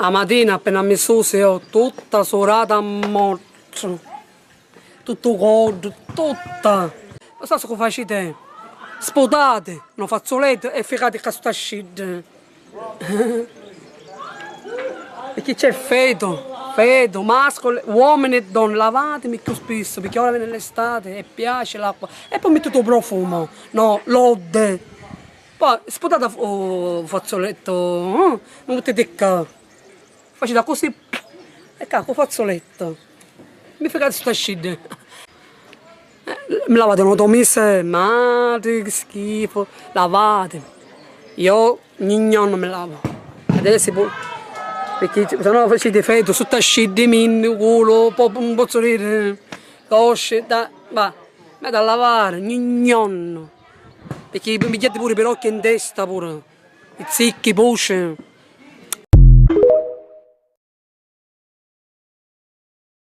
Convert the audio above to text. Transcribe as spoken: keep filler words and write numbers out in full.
A matina appena mi susi io tutta surata a mortu. Tuttu coddu, tutta. Ma sa su cu faciti? Sputati nu fazzulettu e ficati ccà sutta sciddi. Picchì c'è fetu, fetu, mascoli, uomini e donne, lavatimi cchiù spissu, picchì ora veni l'estate e piaci l'acqua. E poi mittiti u profumo, no, l'odde. Poi sputati u fazzulettu, eh? Nun mittiti ccà. Faciti accussì e ccà cu fazzulettu. Mi ficati sta sciddi. Eh, mi lavati n'otu misi? Matri, chi schifu. Lavati. Io ogni ghjornu mi lavu. Adesso pure. Picchì se no faciti fetu, sutta sciddi, minni, u culu, po-, nun pozzu diri, cosci, da, va. M'haiu da lavari, ogni ghjornu. Picchì mi pigghiati pure i pirocchi in testa pure. I zicchi, i puci.